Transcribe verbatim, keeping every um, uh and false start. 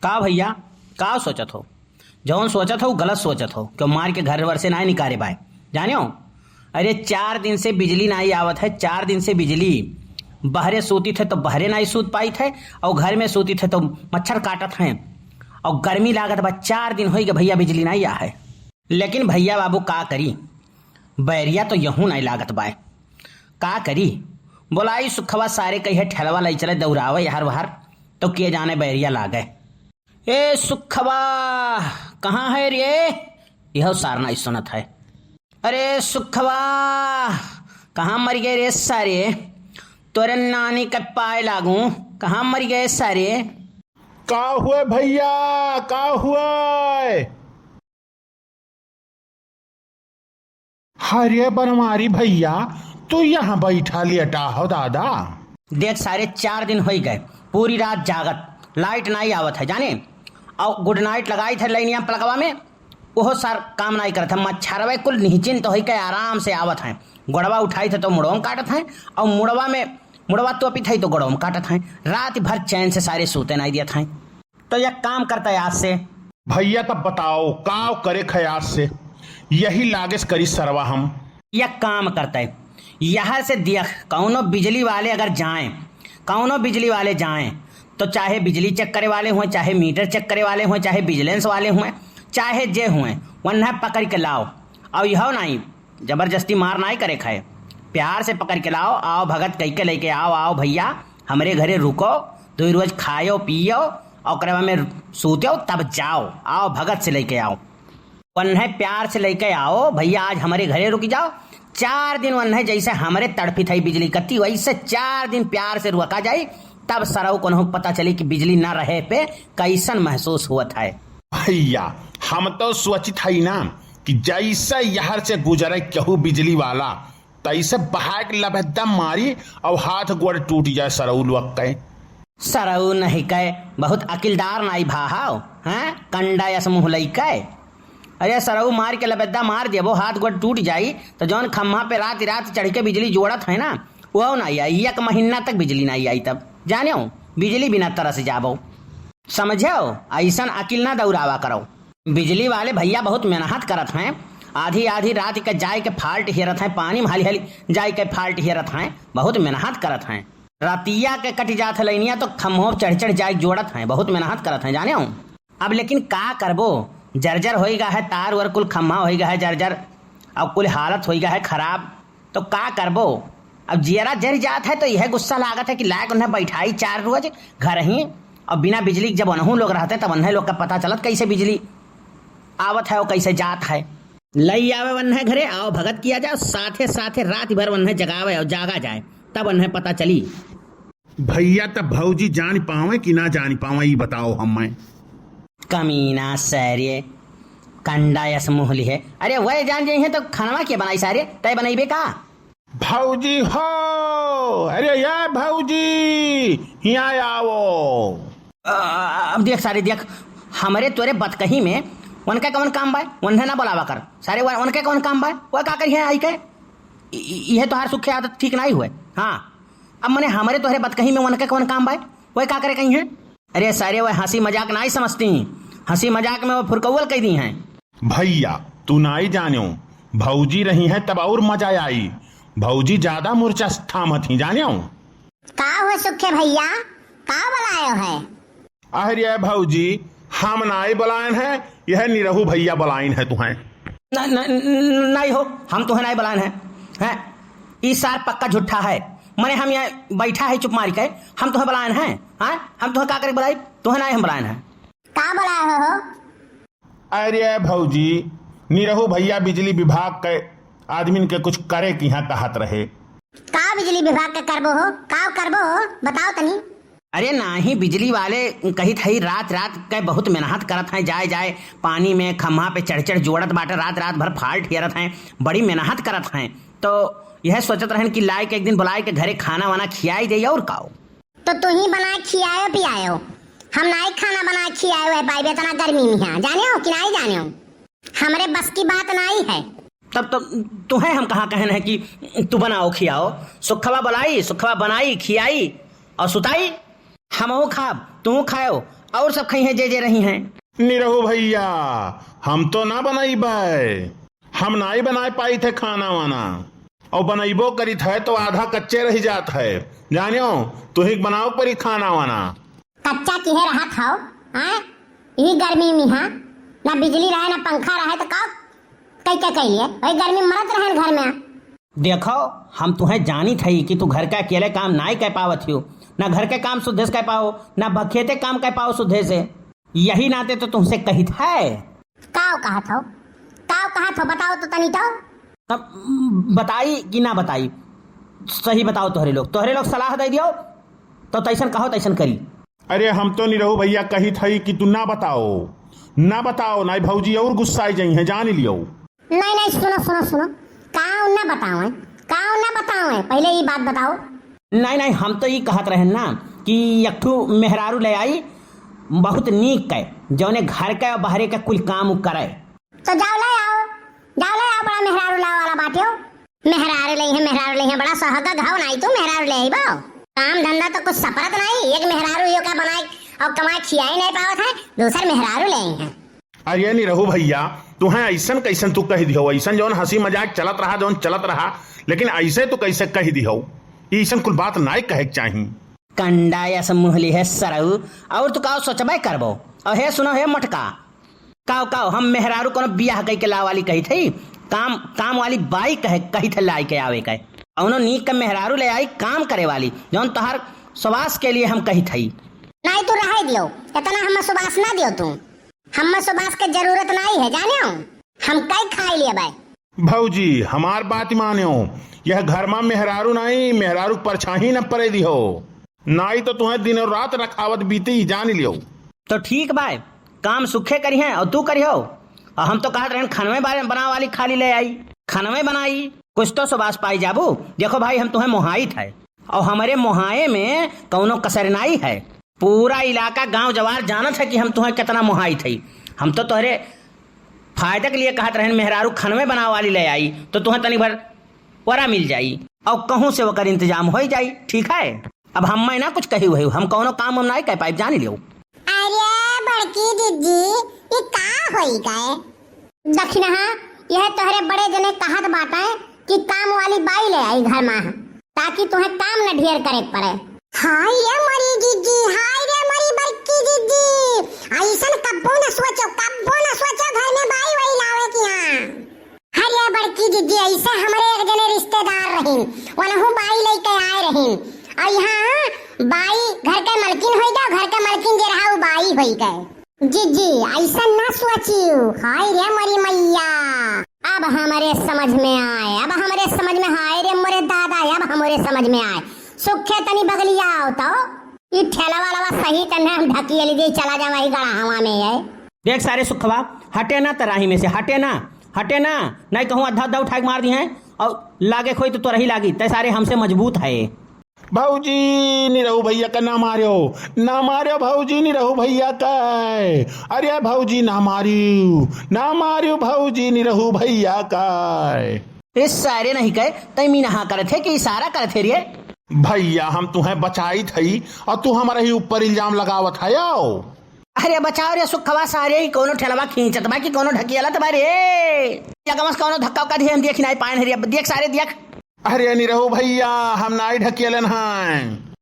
का भइया, का सोचत हो? जौन सोचत हो, गलत सोचत हो। क्यों मार के घर वर से नाहीं निकारे बाय, जाने हो? अरे, चार दिन से बिजली नाहीं आवत है, चार दिन से बिजली। बहरे सूतित है तो बहरे नाहीं सूत पाइत है, और घर में सूतित है तो मच्छर काटत हैं, और गर्मी लागत बा। चार दिन होइगे भइया, बिजली नाहीं आ है। लेकिन भइया बाबू का करी, बैरिया तो यहू नाहीं लागत बाय। का करी? बोलाई सुखवा सारे कहिए ठेलवा लई चले दौड़ावे यहर वहर, तो के जाने बैरिया लागे। ए सुखवा, कहाँ है रे? यह सार नाहीं सुनत है। अरे सुखवा, कहाँ मरि गए रे सारे? तोरे नानी के पाए लागू, कहाँ मरि गए सारे? का हुए भइया, का हुए? अरे बनवारी भइया, तू यहाँ बैठा लेटा हो दादा। देख सारे, चार दिन होइगे, पूरी रात जागत, लाइट नाहीं आवत है जाने, और गुड नाइट लगाइत है लइनिया प्लगवा में, ओहो सार काम नाहीं करत है। मच्छरवे कुल निहचिंत होइके आराम से आवत हैं, गोड़वा उठाइत है तो मुड़वा में काटत हैं, और मुड़वा में, मुड़वा तोपित है तो गोड़वा में काटत हैं। रात भर चैन से सारे सूते नाहीं दियत हैं। तो एक काम करत है आज से। भइया तब बताओ, काव करे क है आज से? यही लागेस करी सरवा हम। एक काम करत है, यहर से देख, कौनो बिजली वाले अगर जाएँ, कौनो बिजली वाले जाएँ, तो चाहे बिजली चेक करे वाले हुए, चाहे मीटर चेक करे वाले हुए, चाहे विजिलेंस वाले हुए, चाहे जे हुए, वन्हें पकड़ि के लाओ। और यह नाहीं, जबरदस्ती मार नाहीं करे क है, प्यार से पकड़ि के लाओ, आओ भगत कहिके लइके आओ, आओ भइया, हमरे घरे रुको, दुइ रोज खायो पियो, और ओकरे बाद में सूतो, तब जाओ, आओ भगत से लइके आओ। वन्हें प्यार से लइके आओ, भइया आज हमरे घरे रुकि जाओ। चार दिन वन्हें जैसे हमरे तड़फित है बिजली कत्ती, वैसे चार दिन प्यार से रुका जाई, तब सरऊ कोनहू के पता चली कि बिजली न रहे पे कैसन महसूस होत है। भइया, हम तो सोचित हई ना कि जैसे यहर से गुजरे केहू बिजली वाला, तैसे बहाय के लबेदा मारी और हाथ गोड़ टूट जाए सरऊ लोग के। सरऊ नहीं के, बहुत अकिलदार नाई भा हव, हैं? कंडा यस मुँह लइके। अरे सरऊ मार के लबेदा मार देबो, हाथ गोड़ टूट जाई, तो जौन खम्हा पे रात रात चढ़ि के बिजली जोड़त है ना, वो नाई आई, एक महीना तक बिजली नाई आई। तब जानेउ, बिजली बिना तरस जाबो, समझेउ? अइसन अकिल ना दौरावा करो। बिजली वाले भइया बहुत मेहनत करत हैं, आधी आधी रात के जाए के fault हेरत हैं, पानी में हाली हाली जाए के fault हेरत हैं, बहुत मेहनत करत हैं। रतिया के कटि जात है लइनिया तो खम्हो चढ़ि चढ़ि जाए जोड़त हैं, बहुत मेहनत करत हैं, जानेउ। अब लेकिन का करबो, जर्जर होइगा है तार वर कुल, खम्हा होइगा है जर्जर, अब कुल हालत होइगा है खराब, तो का करबो। अब जियरा जरि जात है तो यह गुस्सा लागत है कि लायक उन्हें बैठाई चार रोज घर ही, और बिना बिजली के जब उन्हों लोग रहते तब उन्हें लोग का पता चलत कैसे बिजली आवत है और कैसे जात है। लई आवे वन्हें घरे, आओ भगत किया जाओ, साथे साथे रात भर वन्हें जगावे और जागा जाए, तब उन्हें पता चली। भइया, तब भौजी जान पावे कि ना जान पावे, ई बताओ हमें। कमीना सरे, कंडा यस मुँह लिहे। अरे वह जान जइहें तो खानवा के बनाई सारे, तय बनइबे का? भौजी हो, अरे या भौजी, हियाँ आओ। अ, अब देख सारे देख, हमरे तोरे बतकही में उनका कौन काम बा? उन्हें ना बुलावा कर सारे, उन-, उनके कौन काम बा? वो का करिए आई के? इ-, इ-, यह तोहार सुखे आदत ठीक नाई हुए। हाँ, अब मने हमरे तोहरे बतकही में उनके कौन काम बा? वह का करे कहीं है? अरे सारे, वह हँसी मजाक नाई समझती, हँसी मजाक में वो फुरकौवल कह दी हैं। भइया, तू नाई जानेउ, भौजी रही हैं तब और मजा आई। भौजी ज्यादा मुर्चा थामत ही, जानेउ। का हुआ सुखे भइया, का बुलायो है? अरे भौजी, हम नाई बुलायन है, यह निरहू भइया बुलाइन है तुहें। न-, न-, न-, नाई हो, हम तुहें नाई बुलायन है। हैं? ई सार पक्का झूठा है। मने हम यहाँ बैठा है चुप मारी के, हम तुहें बुलायन है? हाँ? हम तुहें का करे बुलाई? तुहें नाई हम बुलायन है। का बुलाए हो, हो? अरे भौजी, निरहू भइया बिजली विभाग के आदमीन के कुछ करे के यहाँ कहत रहे। का बिजली विभाग के करबो हो? का करबो हो? बताओ तनी। अरे नाही, बिजली वाले कहित हई रात रात के बहुत मेहनत करत हैं, जाए जाए पानी में खम्हा पे चढ़ चढ़ जोड़त बाटे, रात रात भर fault हेरत हैं, बड़ी मेहनत करत हैं। तो यह सोचत रहन कि लाए के एक दिन बुलाए के घरे खाना वाना खियाई दे और काओ। तो तू ही बनाए खियायो पियायो, हम नाई खाना बनाए खियायो है पाइबे इतना गर्मी में, हाँ जानेउ कि नाई जानेउ? हमरे बस की बात नाई है। तब तो तुहें हम कहाँ कहन है कि तू बनाओ खियाओ, सुखवा बुलाई, सुखवा बनाई खियाई और सुताई। हमहू खाब, तू खायो, और सब खइहैं जे जे रहिहैं। निरहू भइया, हम तो ना बनइबै, हम नाहीं बनाए पाइत है खाना वाना, और बनइबो करित है तो आधा कच्चे रहि जात है। जानियो, तुहीं बनाओ परी खाना वाना। कच्चा किहे रहत हौ, हैं? ई गर्मी में, हाँ? ना बिजली रहे, ना पंखा रहे, तो का कइ के कइले? वही गर्मी में मरत रहेन घर में। देखो, हम तुहें जानित हई कि तू घर के अकेले काम नाहीं कइ पावत हियो, ना घर के काम सुद्धे से कइ पाओ, ना ब-, खेते काम कइ पाओ सुद्धे से। यही नाते तो तुमसे कहित है। काव कहत हौ? काव कहत हौ? बताओ तो तनी तो। अब बताई कि ना बताई? सही बताओ तोहरे लोग। तोहरे लोग सलाह दइ दियो तो तैसन कहो तैसन करी। अरे हम तो निरहू भइया कहित हई कि तू ना बताओ, ना बताओ, नाहीं भौजी और गुस्साइ जइहैं, जानि लियो। नाहीं, नाहीं, सुनो, सुनो, सुनो, काव ना बतावैं, काव ना बतावैं, पहिले ई बात बताओ। नाहीं, नाहीं, हम तो ई कहत रहेन ना कि एक ठू मेहरारू लइ आई, बहुत नीक कै, जौने घर के और बहरे के कुल काम उ करै। तो जाओ लइ आओ, जाओ लइ आओ, बड़ा मेहरारू लावे वाला बाटे हो। मेहरारू लइहैं, मेहरारू लइहैं, बड़ा सुहागक हौ नाहीं तू मेहरारू लइ आइबो। काम धंधा तो कुछ सपरत नाहीं, एक मेहरारू यो का बनाए और कमाए खियाए नाहीं पावत है, दूसर मेहरारू लइ आइहैं। अरे निरहू भइया, तुहें अइसन कइसन तू कहि दिहो, अइसन जौन हँसी मजाक चलत रहा, जौन चलत रहा, लेकिन अइसे तू कइसे कहि दिहो? अइसन कुल बात नाहीं कहै के चाही। कंडा यस मुँह लिहे सरऊ, और तू काव सोचबै करबो? और हे सुनो हे मोटका, काव काव हम मेहरारू कौनो बियाह कइ के लावे वाली कहित हई? काम, काम वाली बाई कहे, कहित है लाइ के आवे के। कौनो नीक के मेहरारू लइ आई काम करे वाली, जौन तोहार सुबास के लिए हम कहित हई। नाहीं तू रहै दियो, इतना हम्मै सुबास ना दियो तू। हम्मै सुबास के जरूरत नाहीं है, जानियो? हम कइ खाइ लेबै। भौजी, हमार बात मानियो, यह घर मा मेहरारू नाहीं, मेहरारू के परछाहीं न परै दिहो, नाहीं तो तुहें दिनों रात रखावत बीती, जानि लियो। तो ठीक बाय, काम सुखे करिहैं और तू करिहो। और हम तो कहत रहेन खनवे बारे बनावे वाली खाली लइ आई, खनवे बनाई, कुछ तो सुबास पाइ जाबू। देखो भाई, हम तुहें मोहाइत है और हमरे मोहाए में कौनो कसर नाहीं है। पूरा इलाका गाँव जवार जानत है कि हम तुहें कितना मोहाइत हई। हम तो तोहरे फायदा के लिए कहत रहेन मेहरारू खनवे बनावे वाली लइ आई तो तुहें तनी भर वरा मिल जाई और कहूँ से ओकर इंतजाम होइ जाई, ठीक है? अब हम्मै ना कुछ कही हुई, हम कौनो काम हम नाहीं कइ पाइब, जानि लियो। अरे बड़की दीदी, ई का होइ गए? दखिनहा, यह तोहरे बड़े जने कहत बाटे कि काम वाली बाई लइ आई घर मा, ताकि तुहें काम न ढेर करे के पड़े। हाय रे मोरी जीजी, हाय रे मोरी बड़की जीजी, अइसन कब्बो न सोचो, कब्बो न सोचो घर में बाई वाई लावे की। हाँ, अरे बड़की जीजी, अइसे हमरे एक जने रिश्तेदार रहिन, वनहु बाई लइके आए रहिन, और यहाँ बाई घर के मलकिन होइ गए, घर के मलकिन जे रहा उ बाई होइ गए। जीजी, अइसन ना सोचियो। हाय रे मोरी मइया, अब हमरे समझ में आए, अब हमरे समझ में, हाय रे मोरे दादा, अब हमरे समझ में आए। सुखे तनी बगलियाओ तो। ई ठेला वाला सही तन्हे हम ढकिया लीजिए, चला जावा ही गड़ा हवा में है। देख सारे सुखवा, हटे ना तराही में से, हटे ना, हटे ना, नाहीं कहूँ अद्धा अद्धा उठाइ के मार दिहैं और लागे खोई तो तोरही लागी, तै सारे हमसे मजबूत है। भौजी, निरहू भइया का ना मार्यो, ना मार्यो भौजी निरहू भइया का। अरे भौजी ना मार्यो, ना मार्यो भौजी निरहू भइया का। ए सारे नहीं कहे, तै मीनहा करत है कि इशारा करत है रे? भइया हम तुहें बचाइत हई और तू हमरे ही ऊपर इल्जाम लगावत है। अरे बचाओ रे सुखवा, सारे ही कौनो ठेलवा खींचत बा कि कौनो ढकियलत बा रे। या कमस कौनो धक्का उक्का दिहे हम देख नाहीं पाएन हरी, अब देख सारे देख। अरे निरहू भइया, हम नाहीं ढकियलन हैं।